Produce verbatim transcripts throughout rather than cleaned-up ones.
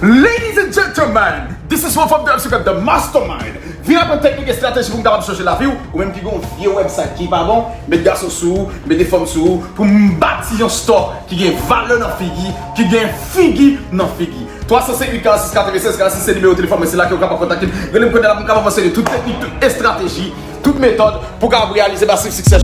Ladies and gentlemen, this is one from the Secret, the mastermind. Vin aprann teknik, estrateji pou m kapab chanje lavi w. Ou menm ki gen yon vye website ki pa bon, met gason sou ou, mete fanm sou ou, pou m bati yon store ki gen valè nan figi, ki gen figi nan figi. Twa san senk uit karannsis katrevennsèz karannsis se nimewo telefòn mwen, se la ke w kapab kontakte m. Rele m kounye a la pou m kapab anseye tout teknik, tout estrateji, tout metòd pou w kapab reyalize masiv siksè.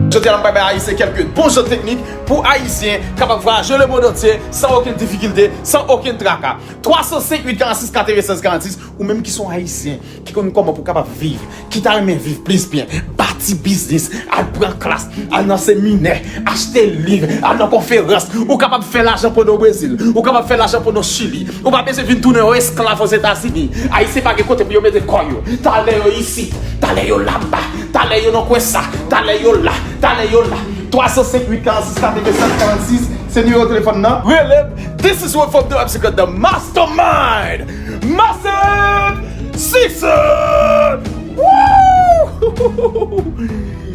Jodi a la, m pral bay Ayisyen kèlke bon jan teknik pou Ayisyen kapab vwayaje lemonn antye san okenn difikilte, san okenn traka. Twa san senk uit karannsis katrevennsèz karannsis, ou menm ki se yon Ayisyen, ki konn kòman pou w kapab viv, ki ta renmen viv plis byen, bati biznis, al pran klas, al nan seminè, achte liv, al nan konferans. Ou kapab fè lajan pandan w Brezil, ou kapab fè lajan pandan w Chili. Ou pa bezwen vin tounen yon esklav Ozetazini. Ayisyen pa gen kote pou yo mete kò yo. Talè yo isit, talè yo laba, talè yo nan kwen sa, talè yo la, talè yo la. Twa san senk uit karannsis katrevennsèz karannsis, se nimewo telefòn nan. Rele m. This is one from the Secret, the mastermind. Massive Six. Woo!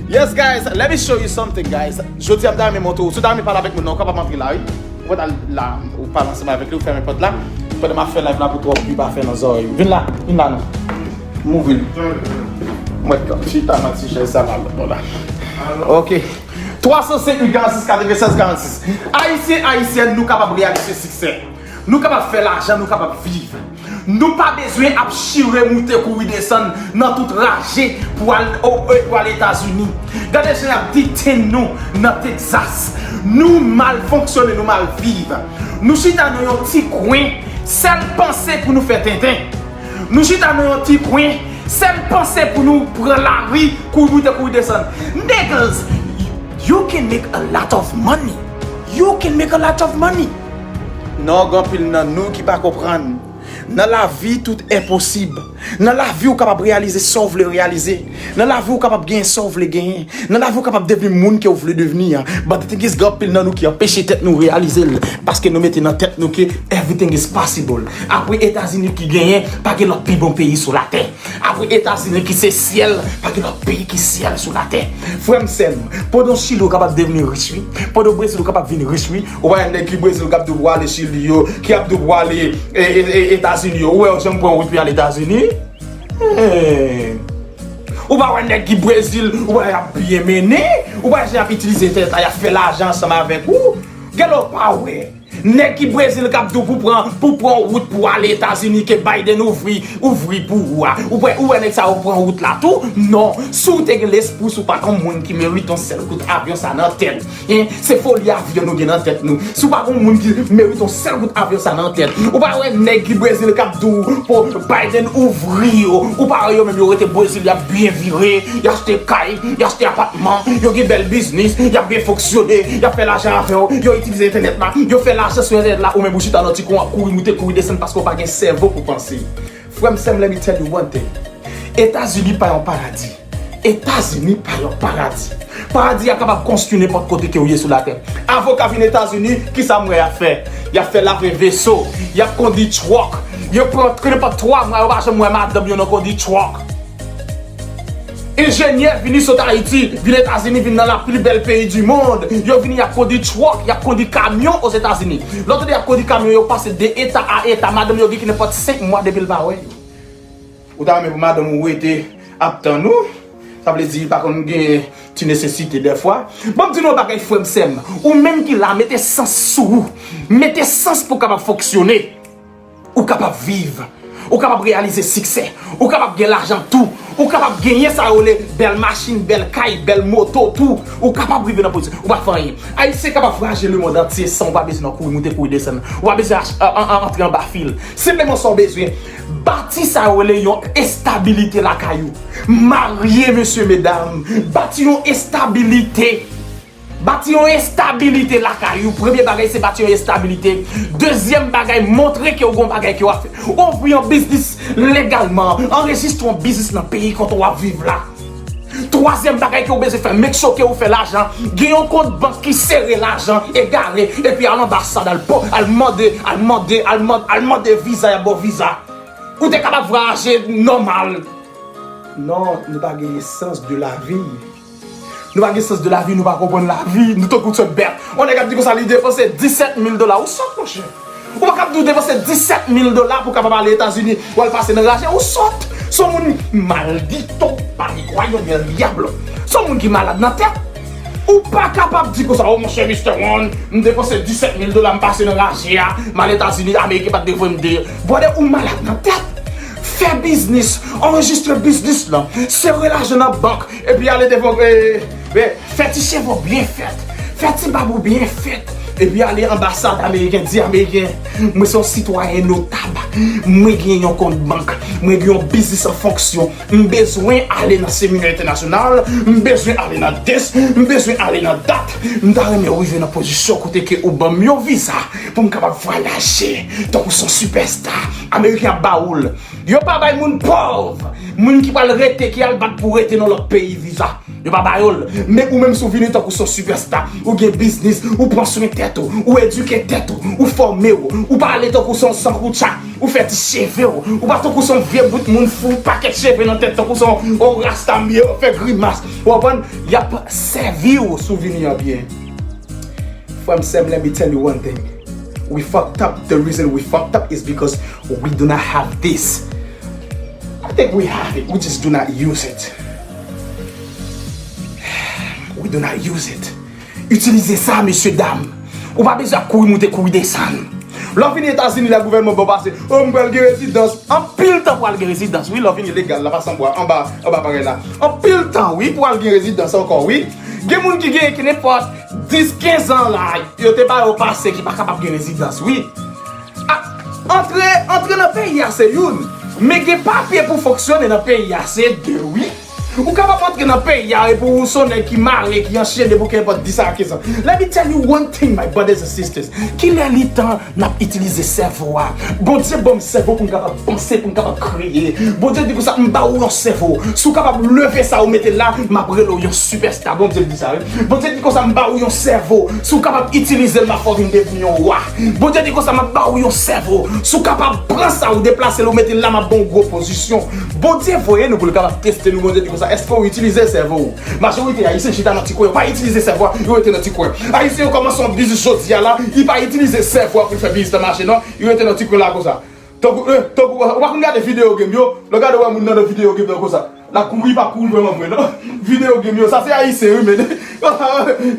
Yes, guys, let me show you something, guys. Jodi a, m ta renmen montre w. Si w ta renmen pale avèk moun nan, ou kapab antre la, wi. Ou pa t al la, ou pale ansanm avèk li, ou fèmen pòt la. Pandan m ap fè live la pou twòp bri pa fè nan zòrèy ou. Vin la, vin la non. Move li. Mwen t ap chita nan ti chèz sa la, lòt bò la. Ok. Twa san senk uit karannsis katrevennsèz karannsis. Ayisyen, Ayisyèn, nou kapab reyalize siksè. Nou kapab fè lajan, nou kapab viv. Nou pa bezwen ap chire moute kouri desann nan tout raje pou al, o, e, pou al Etazini. Gade jan y ap detenn nou nan Texas. Nou mal fonksyone, nou mal viv. Nou chita nan yon ti kwen, sèl panse pou nou fè tenten. Nou chita nan yon ti kwen, sèl panse pou nou pran lari, kouri moute, kouri desann. Niggas, you can make a lot of money. You can make a lot of money. Non, gen anpil nan nou ki pa konprann. Nan lavi, tout enposib. Nan lavi, ou kapab reyalize sa w vle reyalize. Nan lavi, ou kapab genyen sa w vle genyen. Nan lavi, ou kapab devni moun ke w vle devni an. But the thing is, gen anpil nan nou ki anpeche tèt nou reyalize l. Paske nou mete nan tèt nou ke everything is possible. Apre Etazini ki genyen, pa gen lòt pi bon peyi sou latè. Apre Etazini ki se syèl, pa gen lòt peyi ki syèl sou latè. Frè m, sè m, pandan w Chili, ou kapab devni rich, wi. Pandan w Brezil, ou kapab vin rich, wi. Ou pa wè nèg ki Brezil k ap di w pou ale Chili yo, ki ap di w pou ale, e, e, e, Etazini yo. Ou wè yo janm pran wout pou y ale Etazini? Hey. Ou pa wè nèg ki Brezil, ou pa wè y ap byen mennen? Ou pa wè jan y ap itilize entènèt la, y ap fè lajan ansanm avèk ou? Genlè w pa wè. Nèg ki Brezil k ap di w pou pran, pou pran wout pou ale Etazini ke Biden ouvri, ouvri pou ou a. Ou wè, ou wè nèg sa yo pran wout la tou? Non. Si w te gen lespri, si w pa t yon moun ki merite yon sèl kout avyon sa nan tèt, en, se foli avyon nou gen nan tèt nou. Si w pa t yon moun ki merite yon sèl kout avyon sa nan tèt, ou pa wè nèg ki Brezil k ap di w pou Biden ouvri yo, ou pa wè yo menm yo rete Brezil, y ap byen vire, y achte kay, y achte apatman, yo gen bèl biznis, y ap byen fonksyone, y ap fè lajan avè w, yo itilize entènèt la, yo fè lajan sou entènèt la, ou menm ou chita nan ti kwen w ap kouri moute, kouri desann paske w pa gen sèvo pou panse. Frè m, sè m, let me tell you one thing. Etazini pa yon paradi. Etazini pa yon paradi. Paradi a kapab konstwi nenpòt kote ke w ye sou latè. Avoka vin Etazini, kisa m wè y ap fè? Y ap fè lave veso, y ap kondi twòk. Yo pran nenpòt twa mwa, yo pa janm wè madanm yo nan kondi twòk. Enjenyè vini sot Ayiti, vin Etazini, vin nan la pli bèl peyi di mond. Yo vini, y ap kondi twòk, y ap kondi kamyon Ozetazini. Lè w tande y ap kondi kamyon, yo pase de eta a eta. Madanm yo gen ki nenpòt senk mwa depi l pa wè yo. Ou ta renmen pou madanm ou rete ap tann ou? Sa vle di li pa konn gen ti nesesite dèfwa. Ban m di nou yon bagay, frè m, sè m. Ou menm ki la, mete sans sou ou. Mete sans pou w kapab fonksyone. Ou kapab viv. Ou kapab reyalize siksè. Ou kapab gen lajan tou. Ou kapab genyen sa yo rele bèl machin, bèl kay, bèl moto tou. Ou kapab rive nan pozisyon. Ou pa fè anyen. Ayisyen kapab vwayaje lemonn antye san w pa bezwen nan kouri moute, kouri desann. Ou pa bezwen ach-, an, an, an, antre anba fil. Senpleman sa w bezwen, bati sa yo rele yon estabilite lakay ou. Marye, mesye, medam. Bati yon estabilite. Bati yon estabilite lakay ou. Premye bagay, se bati yon estabilite. Dezyèm bagay, montre ke w gon bagay ke w ap fè. Ouvri yon biznis legalman. Anrejistre yon biznis nan peyi kote w ap viv la. Twazyèm bagay ke w bezwen fè, make sure ke w fè lajan. Gen yon kont bank ki sere lajan, egare, epi al anbasad, al po-, al mande, al mande, al mande, al mande viza, y ap ba w viza. Ou te kapab vwayaje nòmal. Non, nou pa gen esans de lavi. Nou pa gen sans de lavi, nou pa konprann lavi, nou tankou sòt bèt. On nèg ap di konsa li depanse disèt mil dola, ou sòt, monchè. Ou pa kab di w depanse disèt mil dola pou w kapab ale Etazini, w al pase nan raje, ou sòt. Se yon moun maldito, pa ni kwa yon del diablo. Se yon moun ki malad nan tèt. Ou pa kapab di konsa, o monchè, Mister One, m depanse disèt mil dola, m pase nan raje a, m al Etazini, Ameriken pa t dwe voye m deyò. Brother, ou malad nan tèt. Fè biznis, anrejistre biznis lan, sere lajan nan bank, epi ale devan, eh, eh, fè ti cheve w byen fèt, fè ti bab ou byen fèt, epi ale anbasad ameriken, di ameriken, mwen se yon sitwayen notab, mwen gen yon kont bank, mwen gen yon biznis an fonksyon, m bezwen ale nan seminè entènasyonal, m bezwen ale nan dens, m bezwen ale nan dat, m ta renmen rive nan pozisyon kote ke ou ban m yon viza pou m kapab vwayaje tankou se yon sipèsta. Ameriken ap ba ou l. Yo pa bay moun pòv, moun ki pral rete, ki al bat pou rete nan lòt peyi viza. Yo pa ba yo l. Men ou menm si w vini tankou se yon sipèsta, ou gen biznis, ou pran swen tèt ou, ou edike tèt ou, ou fòme w, ou pa ale tankou se yon sankoutcha, ou fè ti cheve w, ou pa tankou se yon vye bout moun fou, pakèt cheve nan tèt tankou se yon rasta m ye, w ap fè grimas. Ou konprann? Y ap sèvi w si w vini an byen. Frè m, sè m, let me tell you one thing. We fucked up. The reason we fucked up is because we do not have this. I think we have it. We just do not use it. We do not use it. Itilize sa, mesye dam. Ou pa bezwen ap kouri moute, kouri desann. Lè w vini Etazini, la gouvènman ba w pase. O, m pral gen rezidans. Anpil tan pou al gen rezidans. Wi, lè w vini legal la, pa sanble anba, anba parèy la. Anpil tan, wi, pou al gen rezidans ankò, wi. Gen moun ki gen, ki nenpòt dis, kenz an la, yo te ba yo pase ki pa kapab gen rezidans, wi. A, antre, antre nan peyi a se youn, men gen papye pou fonksyone nan peyi a se de, wi. Ou kapab antre nan peyi a epi ou se yon nèg ki mare, ki anchene pou kenpòt dis a kenz an. Let me tell you one thing, my brothers and sisters. Kilè li tan n ap itilize sèvo a? Bondye ban m sèvo pou m kapab panse, pou m kapab kreye. Bondye di konsa, m ba ou yon sèvo. Si w kapab leve sa ou mete la, m ap rele w yon sipèsta. Bondye di sa, wi. Bondye di konsa, m ba ou yon sèvo. Si w kapab itilize l, m ap fè w vin devni yon wa. Bondye di konsa, m ap ba ou yon sèvo. Si w kapab pran sa ou deplase l, ou mete l la, m ap ba w gwo pozisyon. Bondye voye nou pou l kapab teste nou. Bondye di konsa, èske w itilize sèvo w? Majorite Ayisyen chita nan ti kwen, yo pa itilize sèvo a, yo rete nan ti kwen. Ayisyen yo kòmanse yon biznis jodi a la, li pa itilize sèvo a pou l fè biznis lan mache, non, li rete nan ti kwen la konsa. Tankou, eh, tankou, ou pa konn gade videyo game yo, lè w gade wè moun nan nan videyo game nan konsa. L ap kouri, pa kouri vrèman vre, non. Videyo game yo, sa se Ayisyen, wi, men.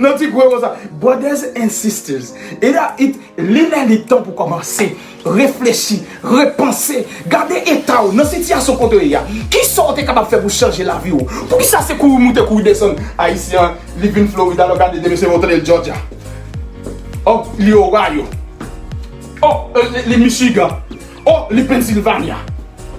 Nan ti kwen konsa. Brothers and sisters, it, it, li lè li tan pou kòmanse. Reflechi, repanse, gade eta w nan sitiyasyon kote w ye a. Kisa w te kapab fè pou chanje lavi w? Poukisa se kouri moute, kouri desann? Ayisyen an, li vin Florida, lè w gade demen se yon tande l Georgia. Oh, li Ohio. Oh, li, li Michigan. Oh, li Pennsylvania.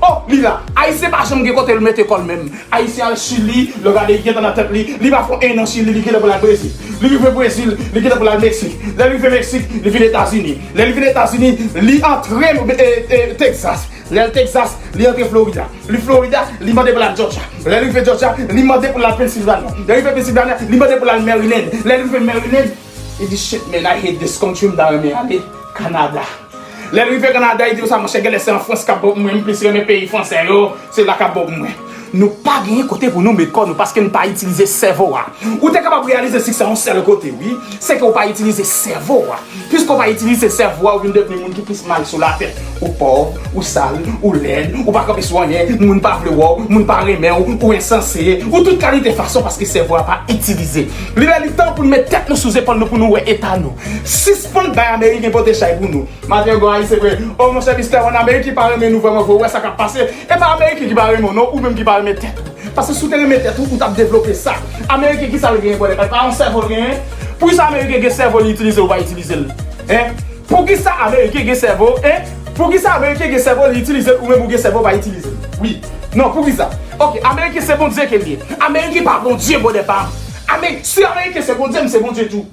Oh, li la. Ayisyen pa janm gen kote l mete kò l menm. Ayisyen al Chili, lè w gade li gentan nan tèt li, li pa fè en an Chili, li gentan pou l al Brezil. Li rive Brezil, li gentan pou l al Meksik. Lè l rive Meksik, li vin Etazini. Lè li vin Etazini, li antre, e, e, Texas. Lè l Texas, li antre Florida. Li Florida, li mande pou l al Georgia. Lè li rive Georgia, li mande pou l al Pennsylvania. Lè li rive Pennsylvania, li mande pou l al Maryland. Lè li rive Maryland, li di, "Shit, man, I hate this country, m ta renmen ale Kanada." Lè l rive Kanada, li di konsa, "Monchè, genlè se an Frans k ap bon pou mwen, m plis renmen peyi fransè yo, se la k ap bon pou mwen." Nou pa genyen kote pou nou met kò nou, paske n pa itilize sèvo a. Ou te kapab reyalize siksè yon sèl kote, wi, se ke w pa itilize sèvo a. Piske w pa itilize sèvo a, ou vin devni moun ki plis mal sou latè. Ou pòv, ou sal, ou lèd, ou pa kanpe sou anyen, moun pa vle wè w, moun pa renmen w, ou ensanse, ou tout kalite fason paske sèvo a pa itilize. Li lè li tan pou n met tèt nou sou zepòl nou pou nou wè eta nou. Sispann bay Ameriken pote chay pou nou. Maten yo gen Ayisyen kwè, "Oh, monchè, Mister One, Ameriken pa renmen nou vrèman vre, ou wè sa k ap pase." E pa Ameriken ki pa renmen w, non, ou menm ki pa renmen tèt ou. Paske si w te renmen tèt ou, ou t ap devlope sa. Ameriken, kisa l genyen, brother? Pa yon sèvo l genyen? Poukisa Ameriken gen sèvo, li itilize, ou pa itilize l? Hein? Poukisa Ameriken gen sèvo, hein? Poukisa Ameriken gen sèvo, li itilize l, ou menm ou gen sèvo, ou pa itilize l? Wi. Non, poukisa? Ok, Ameriken se Bondye ke l ye. Ameriken pa Bondye, brother pa m. Amen. Si Ameriken se Bondye, m se Bondye tou.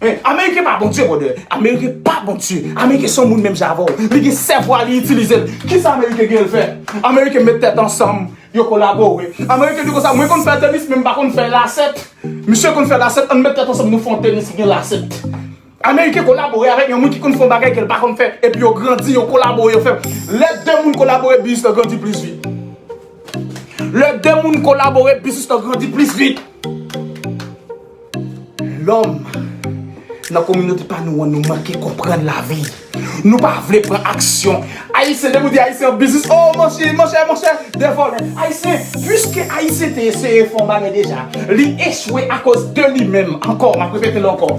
Hein, Ameriken pa Bondye, brother. Ameriken pa Bondye. Ameriken se yon moun menm jan avè w. Li gen sèvo a, li itilize l. Kisa Ameriken gen l fè? Ameriken met tèt ansanm, yo kolabore. Ameriken di konsa, "Mwen konn fè tenis, men m pa konn fè lasèt." Misye konn fè lasèt, ann met tèt ansanm, nou fè yon tenis ki gen lasèt. Ameriken kolabore avèk yon moun ki konn fè yon bagay ke l pa konn fè, epi yo grandi, yo kolabore, yo fè. Lè de moun kolabore, biznis lan grandi plis vit. Lè de moun kolabore, biznis lan grandi plis vit. Dòm, nan kominote pa nou an, nou manke konprann lavi. Nou pa vle pran aksyon. Ayisyen, depi w di Ayisyen an biznis, oh, monchè, monchè, monchè, de vòlè. Ayisyen, piske Ayisyen te eseye fè yon bagay deja, li echwe akoz de li menm. Ankò, m ap repete l ankò.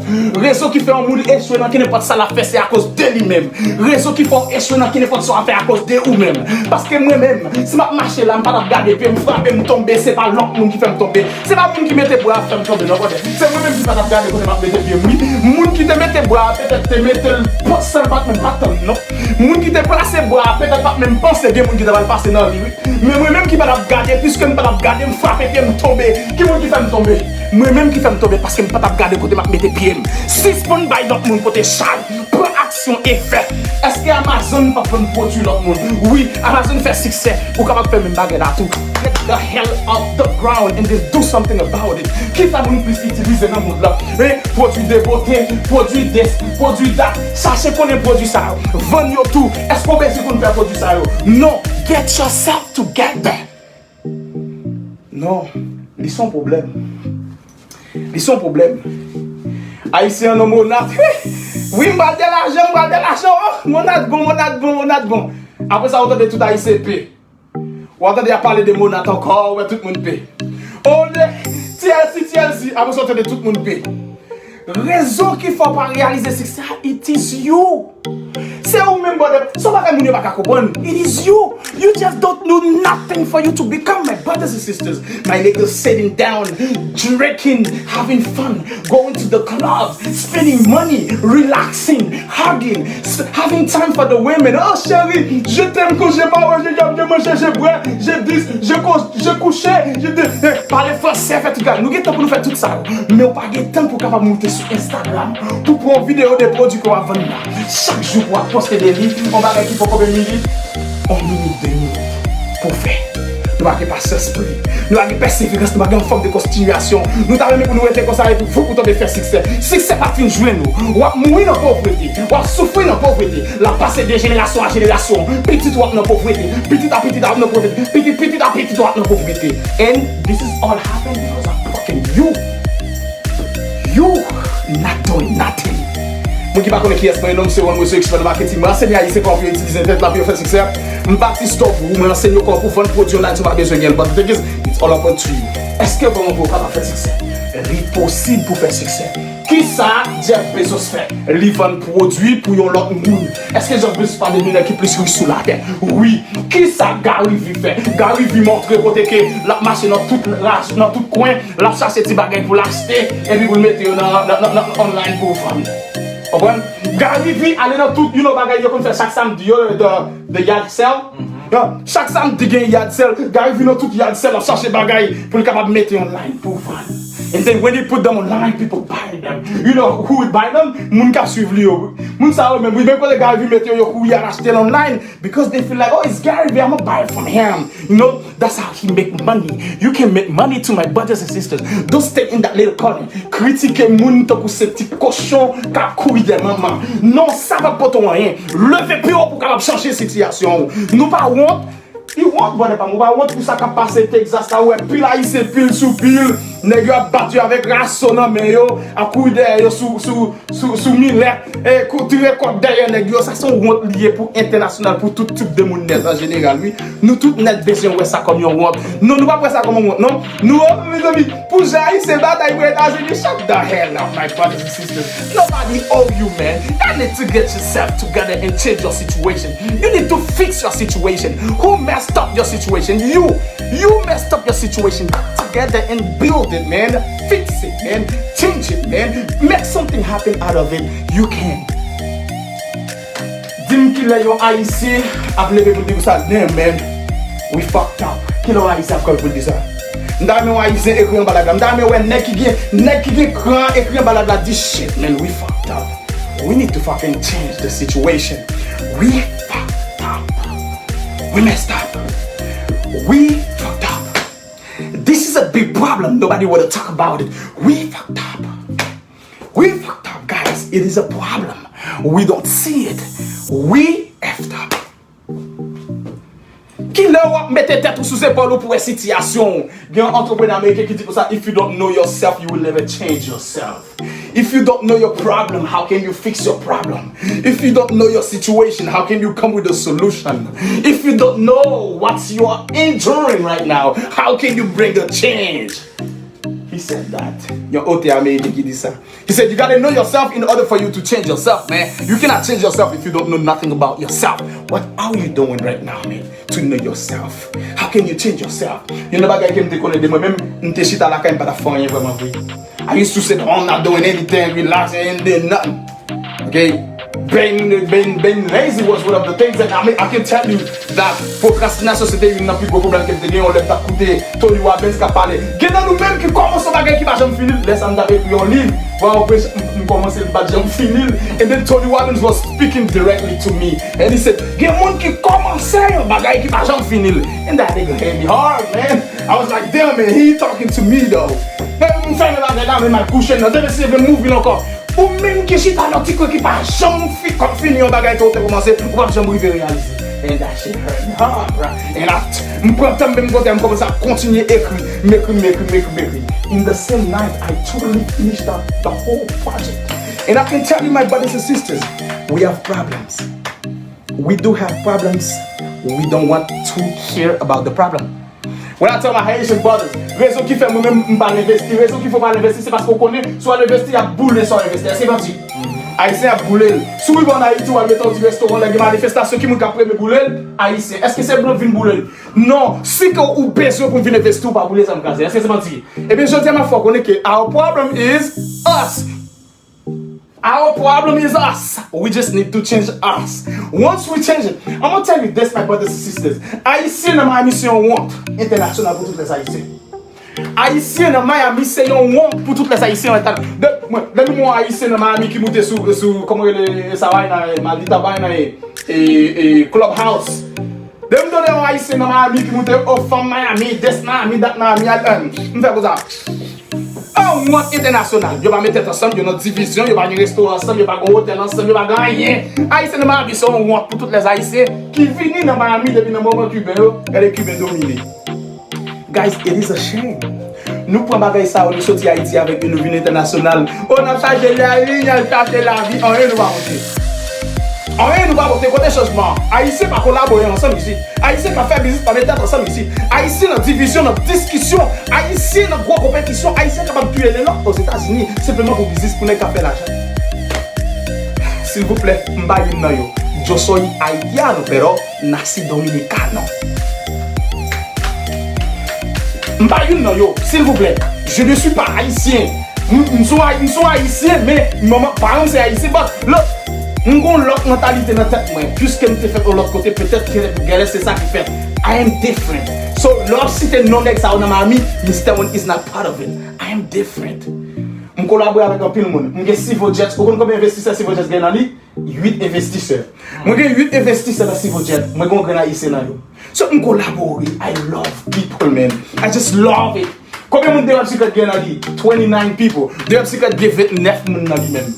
Rezon ki fè yon moun echwe nan kenenpòt sa l ap fè, se akoz de li menm. Rezon ki fè w echwe nan kenenpòt sa w ap fè akoz de ou menm. Paske mwen menm, si m ap mache la, m pa t ap gade pye m, frape m tonbe, se pa lòt moun ki fè m tonbe. Se pa moun ki mete bra ap fè m tonbe, non, brother. Se mwen menm ki pa t ap gade kote m ap mete pye m, wi. Moun ki te mete bra a, petèt te mete l, sèl pa t menm pa t tann, non. Moun ki te plase bra a, petèt pa t menm panse gen moun ki ta pral pase nan li, wi. Men mwen menm ki pa t ap gade, piske m pa t ap gade, m frape pye m tonbe. Ki moun ki fè m tonbe? Mwen menm ki fè m tonbe, paske m pa t ap gade kote m ap mete pye m. Sispann bay lòt moun pote chay. Pran aksyon e fè. Èske Amazon p ap vann pwodui lòt moun? Wi, Amazon fè siksè. Ou kapab fè menm bagay la tou. Get the hell off the ground and then do something about it. Ki sa moun plis itilize nan mond la? Hein? Pwodui de bote, pwodui de, pwodui dat. Chache konnen pwodui sa yo. Vann yo tou. Èske w bezwen konn fè pwodui sa yo? Non. Get yourself together. Non, li se yon pwoblèm. Li se yon pwoblèm. Ayisyen an nan monat. Wi, m pral de lajan, m pral de lajan. Oh, monat bon, monat bon, monat bon. Apre sa, ou tande tout Ayisyen pe. Ou tande y ap pale de monat ankò, ou wè tout moun pe. Oh, de T L C, T L C. Apre sa, ou tande tout moun pe. Rezon ki fè w pa reyalize siksè a, it is you. Se ou menm, brother. Se yon bagay moun yo pa ka konprann. It is you. You just don't know nothing for you to become, my brothers and sisters. My niggas sitting down, drinking, having fun, going to the clubs, spending money, relaxing, hugging, s- having time for the women. Oh, chérie, je t'aime quand j'ai pas, j'ai j'ai mangé, j'ai boire, j'ai dis, j'ai cause, j'ai couché, j'ai de, eh, pale fransè, fè tout gade. Nou gen tan pou nou fè tout sa yo. Men ou pa gen tan pou w kapab moute sou Instagram pou pran yon videyo de pwodui ke w ap vann la. Chak jou pou w ap poste de li, yon bagay ki poko de minit, yon minit, de minit pou w fè. Nou pa gen pasyans pou li. Nou pa gen pèseverans, nou pa gen yon fòm de kontinyasyon. Nou ta renmen pou nou rete konsa epi fou pou tonbe fè siksè. Siksè pa fin jwenn ou. W ap mouri nan povrete. W ap soufri nan povrete. L ap pase de jenerasyon a jenerasyon. Pitit w ap nan povrete. Pitit a pitit a ap nan povrete. Pitit pitit a pitit w ap nan povrete. And this is all happen because of fucking you. You not doing nothing. Moun ki pa konnen kiyès mwen ye, non m se One Way Solution Marketing. Mwen ansenye Ayisyen kòman pou yo itilize entènèt la pou yo fè siksè. M pa ti stop ou, mwen ansenye yo kòman pou vann pwodui online si w pa bezwen gen l. But the thing is, it's all up to you. Èske vrèman vre ou kapab fè siksè? Li posib pou fè siksè. Kisa Jeff Bezos fè? Li vann pwodui pou yon lòt moun. Èske Jeff Bezos pa de milyon ki plis rich sou latè? Wi. Kisa Gary Vee fè? Gary Vee montre kote ke l ap mache nan tout raj, nan tout kwen, l ap chache ti bagay pou l achte, epi pou l mete yo nan, nan, nan, nan online pou vann. Konprann? Gary Vee ale nan tout, you know, bagay yo konn fè chak samdi yo, the, the yard sale. Chak samdi gen yard sale. Gary Vee nan tout yard sale, l ap chache bagay pou l kapab mete online pou vann. And then when he put them online, people buy them. You know who would buy them? Moun k ap swiv li yo. Moun sa yo menm, wi, menm kote Gary Vee mete yo, yo kouri al achte l online. Because they feel like, oh, it's Gary Vee, I'ma buy it from him. You know, that's how he make money. You can make money too, my brothers and sisters. Don't stay in that little corner. Kritike moun tankou se ti kochon k ap kouri dèyè manman. Non, sa p ap pote w anyen. Leve pi wo pou w kapab chanje sitiyasyon w. Nou pa wont. Li wont, brother pa m. Ou pa wont pou sa k ap pase Texas la, ou wè pil Ayisyen, pil sou pil. Nèg yo ap bat yo avèk raso nan men yo, ap kouri dèyè yo sou, sou, sou, sou milèt, e, kou tire kòd dèyè nèg yo. Sa se yon wont li ye pou entènasyonal, pou tout tip de moun nèt an jeneral, wi. Nou tout nèt bezwen wè sa kòm yon wont. Non, nou p ap wè sa kòm yon wont, non. Nou, oh, mezanmi, pou jan Ayisyen batay pou Etazini, shut the hell up, my brothers and sisters. Nobody owe you, man. Y'all need to get yourself together and change your situation. You need to fix your situation. Who messed up your situation? You. You messed up your situation. Get together and build it, man. Fix it, man. Change it, man. Make something happen out of it. You can. Di m kilè yon Ayisyen ap leve pou l di konsa, damn, man, we fucked up. Kilè yon Ayisyen ap kanpe pou l di sa? M ta renmen yon Ayisyen ekri anba live la. M ta renmen wè nèg ki gen, nèg ki gen kran ekri anba live la, di, shit, man, we fucked up. We need to fucking change the situation. We fucked up. We messed up. We fucked up. This is a big problem. Nobody wanna talk about it. We fucked up. We fucked up, guys. It is a problem. We don't see it. We effed up. Kilè w ap mete tèt ou sou zepòl ou pou wè sitiyasyon w? Gen yon antreprenè ameriken ki di konsa, if you don't know yourself, you will never change yourself. If you don't know your problem, how can you fix your problem? If you don't know your situation, how can you come with a solution? If you don't know what you are enduring right now, how can you bring a change? He said that. Yon otè ameriken ki di sa. He said, "You gotta know yourself in order for you to change yourself, man. You cannot change yourself if you don't know nothing about yourself." What are you doing right now, man, to know yourself? How can you change yourself? Youn nan bagay ke m te konnen de mwen menm, m te chita lakay, m pa t ap fè anyen vrèman vre. I used to sit home not doing anything, relaxing, and doing nothing. Okay? Being, being, being lazy was one of the things that I, mean, I can tell you that procrastination se te youn nan pi gwo pwoblèm ke m te gen yon lè m t ap koute Tony Robbins k ap pale. Gen nan nou menm ki kòmanse yon bagay ki pa janm fini l. Lè sa a m t ap ekri yon liv, bon, apre m, m kòmanse l, m pa t janm fini l. And then Tony Robbins was speaking directly to me. And he said, gen moun ki kòmanse yon bagay ki pa janm fini l. And that nigga hit me hard, man. I was like, "Damn, man, he talking to me, though." Men m fèmen bagay la, men m al kouche, nan demen se vle m ouvri l ankò. Ou menm ki chita nan ti kwen ki pa janm fi, kòm fini yon bagay ke w te kòmanse, ou p ap janm rive reyalize. And that shit hurt me hard, bro. And I, m pran tan m menm kote m kòmanse ap kontinye ekri, m ekri, m ekri, m ekri, m ekri. In the same night, I totally finished up the whole project. And I can tell you, my brothers and sisters, we have problems. We do have problems. We don't want to hear about the problem. When I tell my Haitian brothers, rezon ki fè mwen menm m pa investi, rezon ki fè w pa investi, se paske w konnen, si w al investi, y ap boule sa w investi. Èske manti? Ayisyen ap boule l. Si w rive ann Ayiti, w al mete yon ti restoran, lè gen manifestasyon, ki moun k ap premye boule l? Ayisyen. Èske se blan k vin boule l? Non. Si ke ou bezwen pou m vin envesti, ou pa boule sa m kraze. Èske se manti? Ebyen, jodi a, m ap fè w konnen ke our problem is us. Our problem is us. We just need to change us. Once we change it, I'm gonna tell you this, my brothers and sisters. Ayisyen nan Miami se yon wont entènasyonal pou tout lè Ayisyen. Ayisyen nan Miami se yon wont pou tout lè Ayisyen. Lè nou wè yon Ayisyen nan Miami ki moute sou, sou, kòman rele sa, bay nan, Maldita bay nan, e, e, e, Clubhouse. Depi m tande yon Ayisyen nan Miami ki moute, o, fanm Miami, this Miami, that Miami, al, m fè konsa. Yon wont entènasyonal. Yo pa met tèt ansanm, yo nan divizyon, yo pa gen restoran ansanm, yo pa gen otèl ansanm, yo pa gen anyen. Ayisyen nan Miami se yon wont pou tout lè Ayisyen ki vini nan Miami depi nan moman Kiben yo, gade Kiben domine. Guys, it is a shame. Nou pran bagay sa yo, nou soti Ayiti avèk yo, nou vin entènasyonal. O, n ap chache lavi, n ap chache lavi, anyen nou pa pote. Anyen nou pa pote, kote chanjman an? Ayisyen pa kolabore ansanm isit. Ayisyen k ap fè biznis pa met tèt ansanm isit. Ayisyen nan divizyon, nan diskisyon. Ayisyen nan gwo konpetisyon. Ayisyen kapab touye len lòt Ozetazini senpleman pou biznis, pou nèg k ap fè lajan. Silvouplè, m pa youn nan yo. Yo soy haitiano, pero nací dominicano. M pa youn nan yo, silvouplè. Je ne suis pas haïtien. M, m se yon, m se yon Ayisyen, men manman, paran m se Ayisyen, but look, m gon lòt mantalite nan tèt mwen. Piske m te fèt yon lòt kote, petèt ke genlè se sa ki fèt. I am different. So, lè w ap site non nèg sa yo nan Miami, Mister One is not part of it. I am different. M kolabore avèk anpil moun. M gen Civo Jets. Ou konn konbyen envestisè Civo Jets gen nan li? Uit envestisè. Mwen gen uit envestisè nan Civo Jet. Mwen gen yon grenn Ayisyen nan yo. So, m kolabore. I love people, man. I just love it. Konbyen moun Derab Secret gen nan li? Twenty-nine people. Derab Secret gen vennèf moun nan li menm.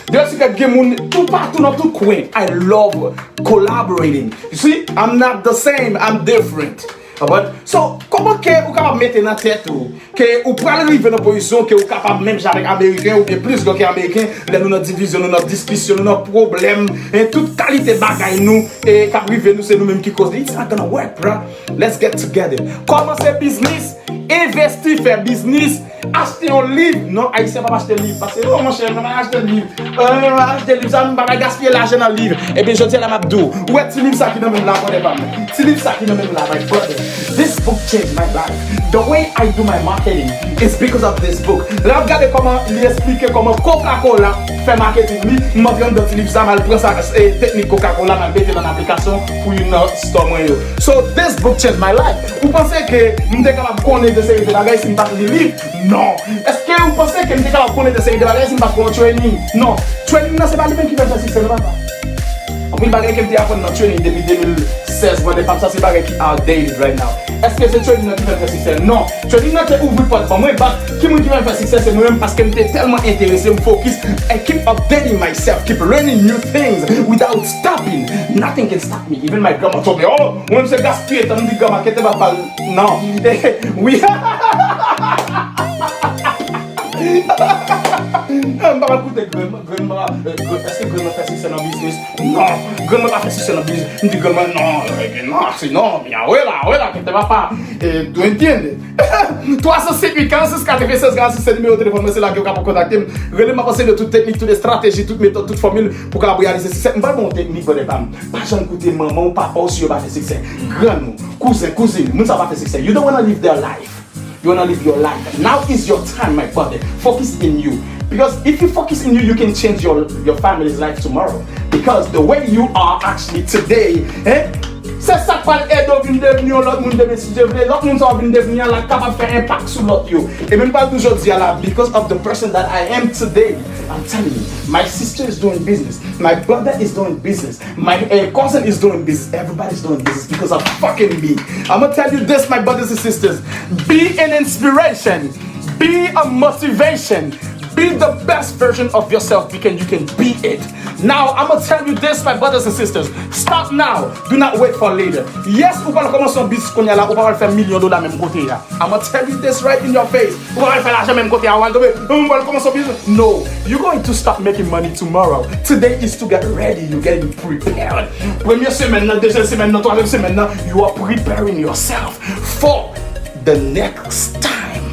Derab Secret gen moun toupatou nan tout kwen. I love collaborating. You see, I'm not the same. I'm different. Konprann? So, kòman ke ou kapab mete nan tèt ou ke ou pral rive nan pozisyon ke ou kapab menm jan avèk Ameriken oubyen plis gran ke Ameriken, lè nou nan divizyon, nou nan diskisyon, nou nan pwoblèm, e tout kalite bagay nou, e k ap rive nou, se nou menm ki koz li. It's not gonna work, bro. Let's get together. Kòmanse biznis, envesti, fè biznis, achte yon liv. Non, Ayisyen p ap achte liv. Paske, oh, monchè, mwen pa achte liv. Euh, achte liv sa, m pa ka gaspiye lajan nan liv. Ebyen, jodi a la m ap di w, ou wè ti liv sa ki nan men m la, brother pa m. Ti liv sa ki nan men m la, my brother. This book changed my life. The way I do my marketing is because of this book. Lè w ap gade kòman li esplike kòman Coca-Cola fè marketing li, m antre anndan ti liv sa, m al pran sa, e, teknik Coca-Cola, m al mete l an aplikasyon pou youn nan store mwen yo. So, this book changed my life. Ou panse ke m te kapab konnen de seri de bagay si m pa t li liv? Non. Èske ou panse ke m te kapab konnen de seri de bagay si m pa t pran yon training? Non. Training nan se pa li menm ki fè m fè siksè, non, papa. Anpil bagay ke m te aprann nan training depi de mil sèz, mwen, de pap sa se bagay ki outdated right now. Èske se training nan ki fè m fè siksè? Non. Training nan te ouvri pòt ban mwen, but ki moun ki fè m fè siksè se mwen menm paske m te tèlman enterese, m focus and keep updating myself, keep learning new things without stopping. Nothing can stop me. Even my grandma told me, oh, mwen se gaspiye tan, m di grandma, kete papa l, non. Wi. Eh, m pa pral koute grann, grann mwen, eh, grann, èske grann mwen fè siksè nan biznis? Non, grann mwen pa fè siksè nan biznis. M di grann mwen, non, eh, non, se non, mi abuela, abuela, que te va pa, eh, tú entiendes. Twa san senk uit, karannsis, katrevennsèz, karannsis, se nimewo telefòn mwen, se la ke w kapab kontakte m. Rele m, m ap anseye tout teknik, tout estrateji, tout metòd, tout fòmil pou w kapab reyalize siksè. M pral ba w yon teknik, brother pa m. Pa janm koute manman w, papa w si yo pa fè siksè. Grann ou, kouzen, kouzin, moun sa pa fè siksè. You don't wanna live their life. You wanna live your life. Now is your time, my brother. Focus in you. Because if you focus in you, you can change your, your family's life tomorrow. Because the way you are actually today, eh? Se sa k pral ede w vin devni yon lòt moun demen si Dye vle. Lòt moun sa w vin devni an la kapab fè enpak sou lòt yo. E menm pral tou jodi a la, because of the person that I am today. I'm telling you, my sister is doing business. My brother is doing business. My uh, cousin is doing business. Everybody's doing business because of fucking me. I'm gonna tell you this, my brothers and sisters. Be an inspiration. Be a motivation. Be the best version of yourself because you can be it. Now, I'm gonna tell you this, my brothers and sisters. Start now. Do not wait for later. Yes, ou pral kòmanse yon biznis kounye a la, ou pa pral fè milyon dola menm kote a. I'm gonna tell you this right in your face. Ou pa pral fè lajan menm kote a, ou pral tonbe, ou pral kòmanse yon biznis. No, you're going to start making money tomorrow. Today is to get ready, you're getting prepared. Premye semèn nan, dezyèm semèn nan, twazyèm semèn nan, you are preparing yourself for the next time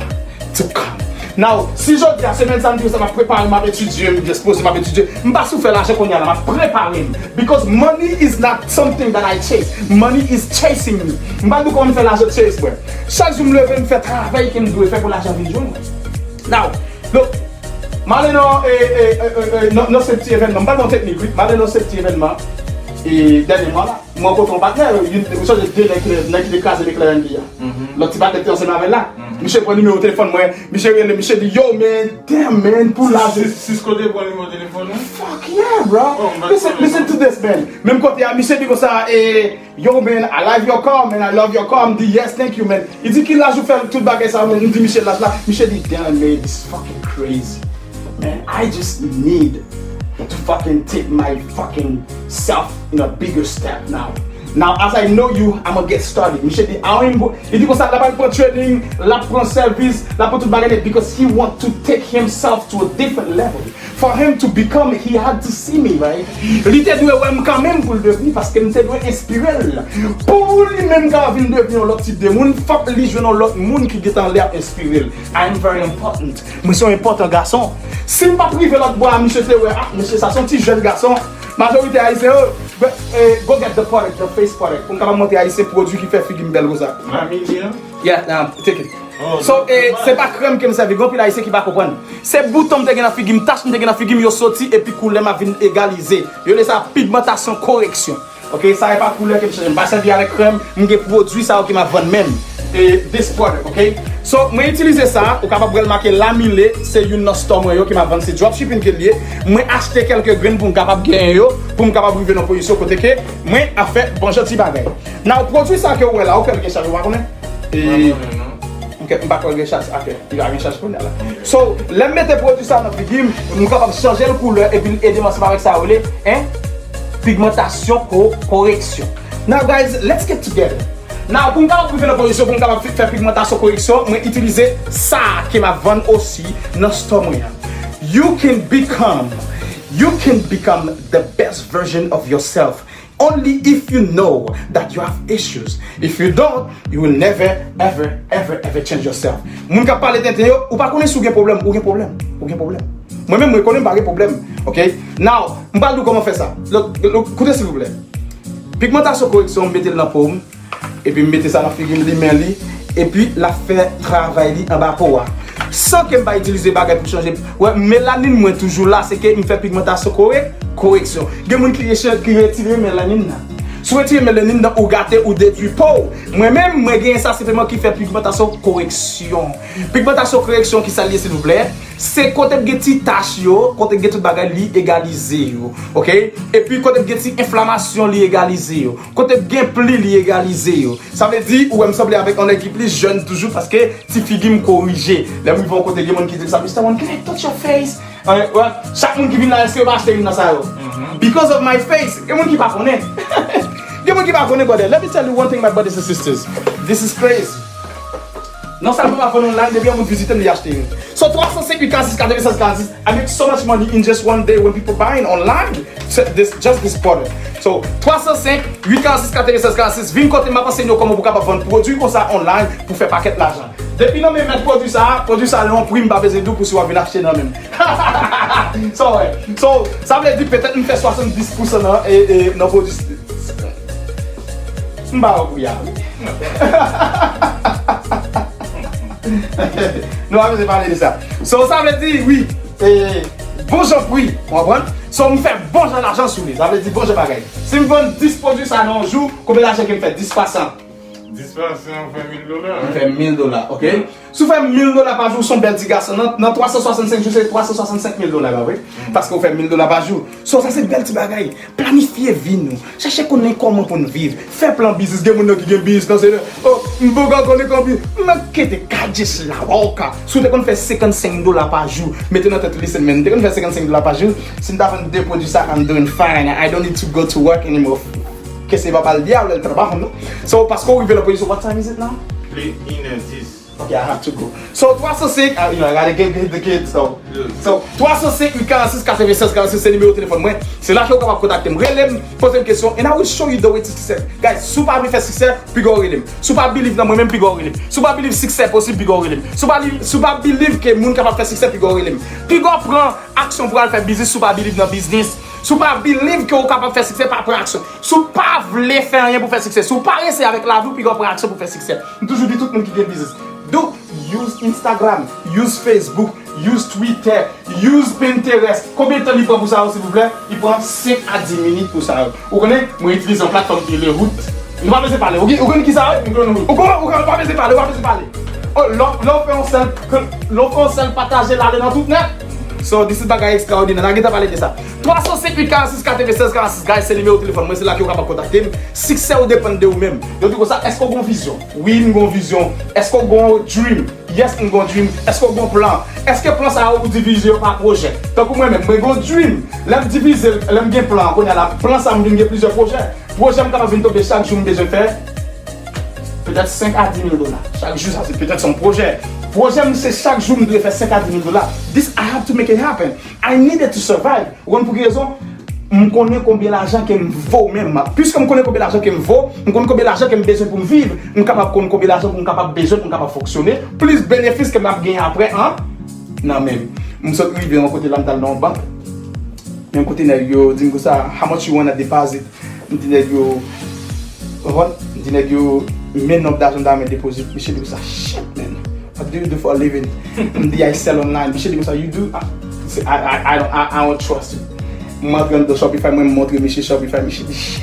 to come. Now, si jodi a semèn sa m di w sa m ap prepare m, m ap etidye, m dispoze m ap etidye, m pa sou fè lajan kounye a la, m ap prepare m. Because money is not something that I chase. Money is chasing me. M pa di w kòman m fè lajan chase mwen. Chak jou m leve, m fè travay ke m dwe fè pou lajan vin jwenn mwen. Now, look, m ale nan, e, e, e, e, e, nan, nan se ti evènman. M pa nan teknik, wi. M ale nan se ti evènman. E, dènyèman la, m rankontre yon patnè, youn, ou sonje de nèg ki, nèg ki te kraze McLaren li a. Lòt ti patnè ki te ansanm avè l la. Misye pran nimewo telefòn mwen, misye rele, misye di, yo, man, damn, man, pou la. Sis, sis kote pran nimewo telefòn ou? Fuck yeah, bro. Oh, m pa Listen, konnen listen non. to this, man. Menm kote a, misye di konsa, e, yo, man, I love your car, man, I love your car. M di, yes, thank you, man. Li di, ki laj ou fè tout bagay sa, man? M di, misye laj la. Misye di, damn, man, this is fucking crazy. Man, I just need to fucking take my fucking self in a bigger step now. Now, as I know you, I'm gonna get started. Misye di, I don't even go, li di konsa, l ap al pran training, l ap pran sèvis, l ap pran tout bagay net, because he want to take himself to a different level. For him to become, he had to see me, right? Li te dwe wè m kanmenm pou l devni, paske m te dwe enspire l. Pou li menm ka vin devni yon lòt tip de moun, fòk li jwenn yon lòt moun ki gentan lè ap enspire l. I am very important. Mwen se yon enpòtan gason. Si m pa t rive lòt bò a, misye te wè, ah, mesye sa se yon ti jèn gason. Majorite ayisyen yo, but, eh, go get the product, the face product. Pou m kapab montre ayisyen pwodui ki fè figi m bèl konsa. Mamilya? Yeah, nah, take it. Oh, So, eh, se pa krèm ke m sèvi. Gen anpil ayisyen ki pa konprann. Se bouton m te gen nan figi m, tach m te gen nan figi m, yo soti epi koulè m ap vin egalize. Yo rele sa pigmantasyon koreksyon. Ok, sa e pa koulè ke m chanje. M pa sèvi avèk krèm, m gen pwodui sa yo ke m ap vann menm. E this product, ok? So, mwen itilize sa, ou kapab wè l make Lamile, se youn nan store mwen yo ke m ap vann, se dropshipping ke l ye. Mwen achte kèlke grenn pou m kapab genyen yo, pou m kapab rive nan pozisyon kote ke mwen ap fè bon jan ti bagay. Now, pwodui sa ke w wè la, ou kwè l gen chaj, ou pa konnen? E, M pa konnen, non. Ok, m pa kwè l gen chaj, ok, li pa gen chaj kounye a la. So, lè m mete pwodui sa nan figi m, m kapab chanje l koulè epi l ede m ansanm avèk sa yo rele, en, pigmantasyon ko-, koreksyon. Now, guys, let's get together. Now, pou m kapab rive nan pozisyon, pou m kapab fi-, fè pigmantasyon koreksyon, mwen itilize sa ke m ap vann osi nan store mwen an. You can become, you can become the best version of yourself only if you know that you have issues. If you don't, you will never, ever, ever, ever change yourself. Moun k ap pale tenten yo, ou pa konnen si w gen pwoblèm, ou gen pwoblèm, ou gen pwoblèm. Mwen menm, mwen konnen m pa gen pwoblèm, ok? Now, m pral di w kòman fè sa. Look, look, koute silvouplè. Pigmantasyon koreksyon, m mete l nan po m, epi m mete sa nan figi m, limen li, epi l ap fè travay li anba po a. San ke m pa itilize bagay pou chanje. Wè, melanin mwen toujou la, se ke m fè pigmantasyon korek-, koreksyon. Gen moun ki reche-, ki retire melanin nan. Si w retire melanin nan, ou gate, ou detwi po w. Mwen menm, mwen genyen sa senpleman ki fè pigmantasyon koreksyon. Pigmantasyon koreksyon, ki sa l ye, silvouplè? Se kote k gen ti tach yo, kote k gen tout bagay, li egalize yo. Ok? Epi kote k gen ti enflamasyon, li egalize yo. Kote k gen pli, li egalize yo. Sa vle di, ou wè m sanble avèk yon nèg ki plis jèn toujou, paske ti figi m korije. Lè m rive yon kote, gen moun ki di m sa, Mister One, can I touch your face? Eh, wè, chak moun ki vin la, èske yo pa achte youn nan sa yo? Because of my face. Gen moun ki pa konnen. Gen moun ki pa konnen, brother. Let me tell you one thing, my brothers and sisters. This is crazy. Non sèlman m ap vann online, depi yon moun vizite m, li achte youn. So, twa san senk uit karant sis katrevensèz karant sis, I make so much money in just one day when people buying online. So, this, just this quarter. So, twa san senk uit karant sis katrevensèz karant sis, vin kote m, m ap ansenye w kòman pou w kapab vann pwodui konsa online pou fè pakèt lajan. Depi nan men mèt pwodui sa a, pwodui sa a yon pri m pa bezwen di w pou si w ap vin achte nan men m. So, wè. So, sa vle di petèt m fè swasanndis pousan nan, e, e, nan pwodui. M ba w pri a, wi. Nou pa bezwen pale de sa. So, sa vle di, wi, e, bon jan pri, w konprann? So, m fè bon jan lajan sou li. Sa vle di bon jan bagay. Si m vann dis pwodui sa nan yon jou, konbyen lajan ke m fè? Dis fwa san. Dis fwa san, w fè mil dola, m fè mil dola, ok? Si w fè mil dola pa jou, w se yon bèl ti gason. Nan, nan twa san swasannsenk jou, se twa san swasannsenk mil dola, pa vre? Paske w fè mil dola pa jou. So, sa se bèl ti bagay. Planifye vi nou. Chèche konnen kòman pou n viv. Fè plan biznis. Gen moun nan ki gen biznis nan se, oh, m poko konnen konbyen. M kete ka just la, oka. Si w te konn fè senkannsenk dola pa jou, mete nan tèt ou, listen, man, m te konn fè senkannsenk dola pa jou, si m ta vann de pwodui sa, I'm doing fine. I don't need to go to work anymore. Ke se pa ba l dyab, lè l trabajando. So, paske w rive nan pozisyon, what time is it now? Li inè dis. Ok, I have to go. So, twa san senk, ah, you know, I gotta get, get the kids, so. So, twa san senk uit karant sis katrevensèz karant sis, se nimewo telefòn mwen. Se la ke w kapab kontakte m. Rele m, poze m kesyon, and I will show you the way to success. Guys, si w pa vle fè siksè, piga w rele m. Si w pa believe nan mwen menm, piga w rele m. Si w pa believe siksè posib, piga w rele m. Si w pa li-, si w pa believe ke moun kapab fè siksè, piga w rele m. Piga w pran aksyon pou al fè biznis, si w pa believe nan biznis. Si w pa believe ke w kapab fè siksè, pa pran aksyon. Si w pa vle fè anyen pou fè siksè, si w parese avèk lavi w, piga w pran aksyon pou fè siksè. M toujou di tout moun ki gen biznis, do use Instagram, use Facebook, use Twitter, use Pinterest. Konbyen tan li pran pou sa yo, silvouplè? Li pran senk a dis minit pou sa yo. Ou konnen, mwen itilize yon platfòm ki rele Hoot. Nou pa bezwen pale. Ou gen-, ou konnen ki sa yo? Ou konnen, ou konnen, ou pa bezwen pale, ou pa bezwen pale. Oh, lè w, lè w fè yon sèl, lè w fè yon sèl pataje l ale nan tout nèt. So, this is bagay ekstraòdinè. N a gentan pale de sa. Twa san senk uit karant sis katrevensèz karant sis, guys, se nimewo telefòn mwen, se la ke w kapab kontakte m. Siksè w depann de ou menm. Yo di konsa, èske w gen yon vizyon? Wi, m gen yon vizyon. Èske w gen yon dream? Yes, m gen yon dream. Èske w gen yon plan? Èske plan sa yo ou divize yo pa pwojè? Tankou mwen menm, mwen gen yon dream. Lè m divize l, lè m gen plan an, kounye a la, plan sa a m vin gen plizyè pwojè. Pwojè m kapab vin tonbe chak jou m bezwen fè petèt senk a dis mil dola. Chak jou sa se petèt se yon pwojè. Pwojè m se chak jou m dwe fè senk a dis mil dola. This I have to make it happen. I needed to survive. Ou konn pou ki rezon? M konnen konbyen lajan ke m vo menm. Piske m konnen konbyen lajan ke m vo, m konn konbyen lajan ke m bezwen pou m viv, m kapab konn konbyen lajan pou m kapab bezwen pou m kapab fonksyone, plis benefis ke m ap genyen apre an nan men m. M sot rive yon kote la, m t al nan yon bank. Men kote nèg yo di m konsa, "How much you wanna deposit?" M di nèg yo, ou konprann? M di nèg yo, men nonb lajan m ta renmen depoze. Misye di konsa, "Shit, man. What do you do for a living?" M di, "I sell online." Misye di konsa, "You do?" I, I, I, I don't, I, I don't trust you. M antre anndan Shopify, mwen m montre misye Shopify, misye di, "Shit."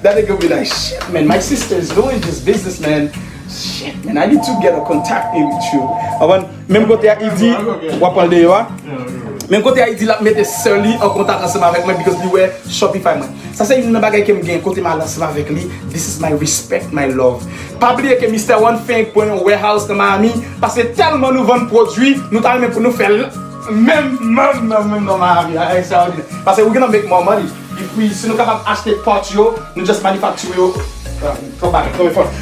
That nigga be like, "Shit, man, my sister is doing this business, man. Shit, man, I need to get a contact in with you." Ou konprann? Menm kote a, li di, w ap pran l deyò a. Menm kote a, li di l ap mete sè li an kontak ansanm avèk mwen, because li wè Shopify mwen. Sa se youn nan bagay ke m gen, kote m al ansanm avèk li. This is my respect, my love. Pa bliye ke Mister One fenk pran yon warehouse nan Miami, paske tèlman nou vann pwodui, nou ta renmen pou nou fè l menm, menm, menm, menm nan Miami. Ay, sa, paske we gonna make more money. Epi, si nou kapab achte part yo, nou just manifakture yo. Ah,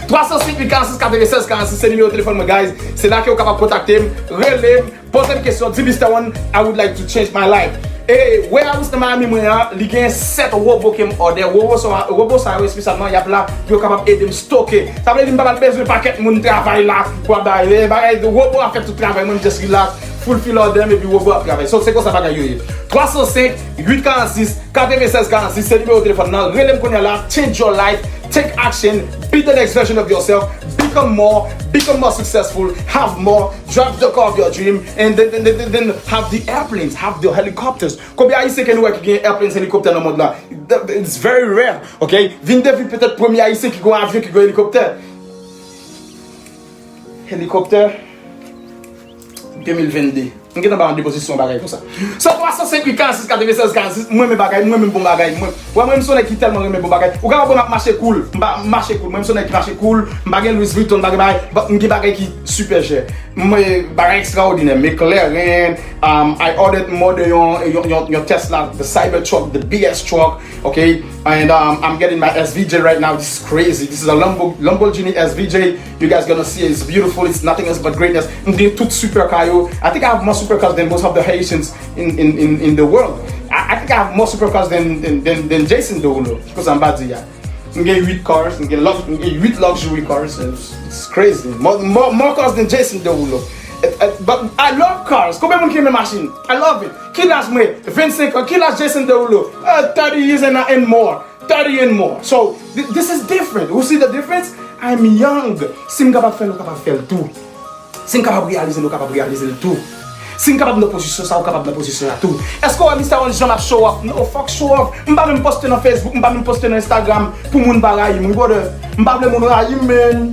twa san senk uit karant sis katrevensèz karant sis, se nimewo telefòn mwen, guys. Se la ke w kapab kontakte m, rele m, poze m kesyon, di, "Mister One, I would like to change my life." E warehouse nan Miami mwen an, li gen sèt wobo ke m òdè. Wobo sa, wobo sa yo espesyalman, y ap la pou yo kapab ede m stoke. Sa vle di m pa pral bezwen pakèt moun travay la pou ap bay. E bagay, wobo ap fè tout travay, mwen m just relax, fulfill òdè m, epi wobo ap travay. So, se konsa bagay yo ye. Twa san senk uit karant sis katrevensèz karant sis, se nimewo telefòn nan. Rele m kounye a la. Change your life. Take action. Be the next version of yourself. Become more. Become more successful. Have more. Drive the car of your dream. And then, then, then, then, then have the airplanes. Have the helicopters. Konbyen Ayisyen ke nou wè ki gen airplanes, helicopter nan mond la? It's very rare. Ok? Vin devine petèt premye Ayisyen ki gen yon avyon, ki gen yon helicopter. Helicopter. De mil vennde. M gentan ba yon depoze sou yon bagay konsa. So, twa san senk uit karant sis katrevensèz karant sis, mwen renmen bagay, mwen renmen bon bagay. Mwen, wè, mwen, m se yon nèg ki tèlman renmen bon bagay. Ou kapab wè m ap mache cool. M pa, m mache cool. Mwen, m se yon nèg ki mache cool. M pa gen Louis Vuitton, m pa gen bagay. But m gen bagay ki sipè chè. Mwen, bagay ekstraòdinè. McLaren, um, I ordered more than yon, yon, yon, yon Tesla, the Cybertruck, the biggest truck, okay? And um, I'm getting my S V J right now. This is crazy. This is a Lambo-, Lamborghini S V J. You guys gonna see it. It's beautiful. It's nothing else but greatness. M gen tout supercar yo. I think I have more supercars than most of the Haitians in, in, in, in the world. I, I think I have more supercars than, than, than, than Jason Derulo. Se konsa m pa di a. M gen eight cars, m gen lux-, m gen eight luxury cars. It's, it's crazy. More, more, more cars than Jason Derulo. Eh, eh, but I love cars. Konbyen moun ki renmen machin? I love it. Ki laj mwen? Twenty-five ans. Ki laj Jason Derulo? Uh, thirty years and, and more. Thirty and more. So, th-, this is different. You see the difference? I'm young. Si m kapab fè l, ou kapab fè l tou. Si m kapab reyalize l, ou kapab reyalize l tou. Si m kapab nan pozisyon sa, ou kapab nan pozisyon sa tou. Èske w wè Mister One janm ap show off? No, fuck show off. M pa menm poste nan Facebook, m pa menm poste nan Instagram pou moun pa rayi m, wi, brother. M pa vle moun rayi m, man.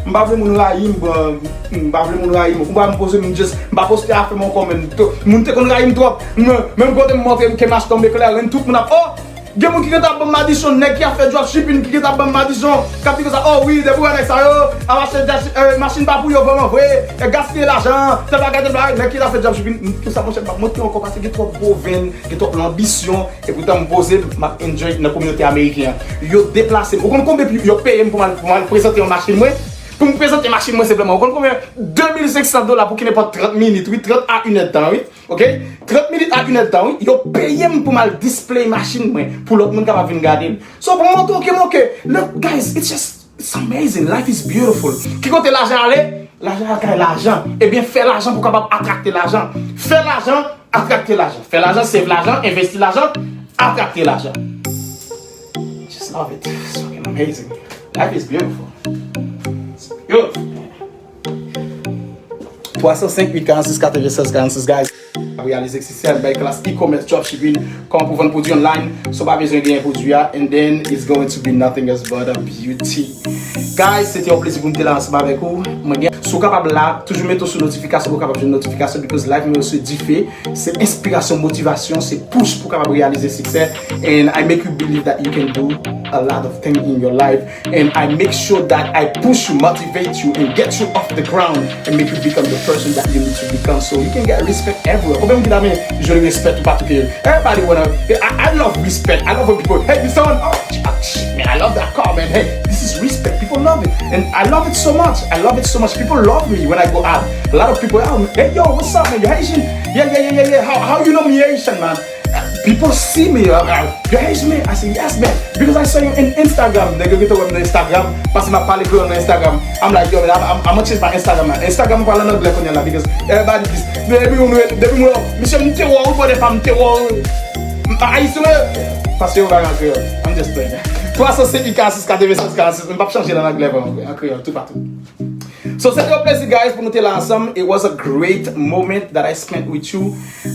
M pa vle moun rayi m, bro. M pa vle moun rayi m. Ou pa m poze, m just, m pa poste afè m ankò, man. To-, moun te konn rayi m twòp. Men, menm kote m montre m ke m achte yon McLaren, tout moun ap, oh! Gen moun ki gentan ap ban m madichon, nèg ki ap fè dropshipping ki gentan ap ban m madichon, k ap di konsa, oh wi, depi w wè nèg sa yo ap achte dropshi-, eh, machin pa pou yo vrèman vre, eh, gaspiye lajan, tèl bagay, tèl bagay, nèg ki ap fè dropshipping, m, tout sa, monchè, m p ap montre ankò, paske gen twòp gwo van, gen twòp lanbisyon, epoutan m poze, m ap enjoy nan kominote ameriken an. Yo deplase m. Ou konn konbyen yo peye m pou m al, pou m al prezante yon machin mwen? Pou m prezante machin mwen senpleman. Ou konn konbyen? De mil senk san dola pou ki nenpòt trant minit, wi, trant a inèdtan, wi. Ok? Trant minit a inèdtan, wi. Yo peye m pou m al display machin mwen, pou lòt moun kapab vin gade l. So, pou m montre w ke, montre, look, guys, it's just, it's amazing. Life is beautiful. Ki kote lajan ale? Lajan al kay lajan. Ebyen, fè lajan pou w kapab atrakte lajan. Fè lajan, atrakte lajan. Fè lajan, save lajan, envesti lajan, atrakte lajan. Just love it. It's fucking amazing. Life is beautiful. It's beautiful. Twa san senk uit karannsis katrevennsèz karannsis, guys. Reyalize siksè bay klas e-commerce dropshipping, kòman pou vann pwodui online, so pa bezwen genyen pwodui a, and then it's going to be nothing else but a beauty. Guys, se te yon plezi pou m te la ansanm avèk ou. Mwen gen, si w kapab la, toujou mete w sou notifikasyon pou w kapab jwenn notifikasyon, because life mwen yo se dife, se enspirasyon, motivasyon, se push pou w kapab reyalize siksè. And I make you believe that you can do a lot of things in your life. And I make sure that I push you, motivate you, and get you off the ground and make you become the person that you need to become so you can get respect everywhere. Konbyen moun ki ta renmen jwenn respect ou pa touke yo? Everybody wanna, I, I love respect. I love when people, hey, Mister One, oh, ch-, ah, ch-, man, I love that car, man. Hey, this is respect. People love it. And I love it so much. I love it so much. People love me when I go out. A lot of people, oh, hey, yo, what's up, man? You Haitian? Yeah, yeah, yeah, yeah, yeah. How, how you know me Haitian, man? People see me, uh, uh, you Haitian, man? I say, yes, man. Because I saw you in Instagram. Nèg yo gentan wè m nan Instagram. Paske m ap pale kreyòl nan Instagram. I'm like, yo, man, I'm, I'm, I'm gonna change my Instagram, man. Instagram, m pale an anglè kounye a la, because everybody dis, depi moun wè, depi moun wè, misye, m te wè w, brother, pa m te wè w. M pa Ayisyen, mwen. Paske yo pa nan kreyòl. I'm just playing. Twa san senk uit karannsis katrevennsèz karannsis. M p ap chanje l an anglè, an kreyòl, toupatou. So, se te yon plezi, guys, pou nou te la ansanm. It was a great moment that I spent with you.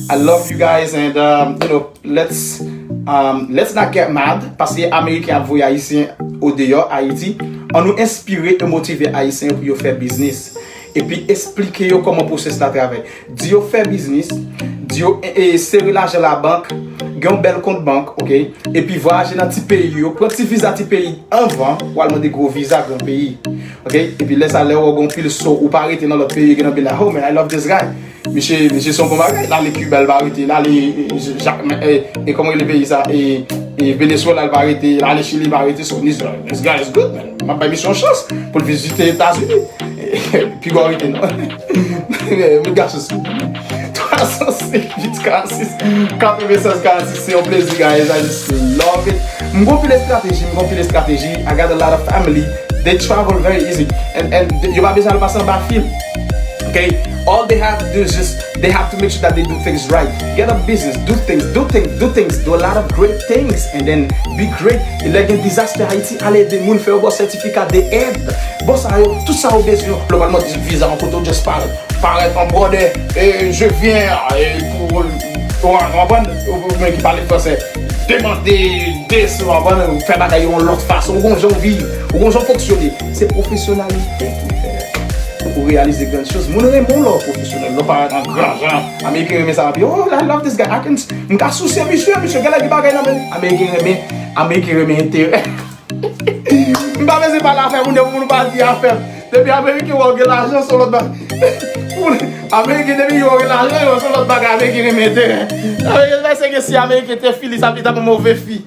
I love you guys, and, um, you know, let's, um, let's not get mad, paske Ameriken ap voye Ayisyen odeyò Ayiti. Ann nou enspire e motive Ayisyen yo pou yo fè biznis. Epi esplike yo kòman pwosès la travay. Di yo fè biznis, di yo, e, e, sere lajan labank, gen yon bèl kont bank, ok? Epi vwayaje nan ti peyi yo, pran ti viza ti peyi anvan, w al mande gwo viza gran peyi. Ok? Epi lè sa, lè w wè w gen yon pil so, ou pa rete nan lòt peyi, gen nan peyi la, oh man, I love this guy. Misye, misye se yon bon bagay. L ale Kiba, l pa rete. L ale, eh, Jak-, eh, eh, kòman rele peyi sa? Eh, eh, Venezuela, l pa rete. L ale Chili, l pa rete. So, this, this guy is good, man. M ap bay misye yon chans pou l vizite Etazini. Pi bò rete, non. Moun gason sou. Twa san senk uit karannsis katrevennsèz karannsis, se yon plezi, guys. I just love it. M gon pil estrateji, m gon pil estrateji. I got a lot of family. They travel very easy. And, and yo pa bezwen al pase anba fil. Okay? All they have to do is just, they have to make sure that they do things right. Get a business, do things, do things, do things, do a lot of great things, and then be great. E lè gen dizastè Ayiti, al ede moun, fè yo ba w sètifika de èd. Bon, sa yo, tout sa yo bezwen, lè w pral mande viza yon kote, w just parèt. Parèt an brother, eh, je viens, eh, pou, ou konprann, ou menm ki pale fransè, demande de, ou konprann, fè bagay yo yon lòt fason, ou gon jan w viv, ou gon jan w fonksyone. Se pwofesyonalite ki fè ou reyalize grann choz. Moun renmen w lè w pwofesyonèl, lè w parèt an gran jan. Ameriken renmen sa anpil. Oh, I love this guy. I can, m ka souse misye, misye genlè gen bagay nan men l. Ameriken renmen, Ameriken renmen enterè. M pa bezwen pale afè moun, depi moun pa di afè m. Depi Ameriken wè w gen lajan, se yon lòt bagay. Ameriken, depi yo gen lajan, yo se yon lòt bagay. Ameriken renmen enterè. Ameriken, se ke si Ameriken te fi, li sa, li t ap yon move fi.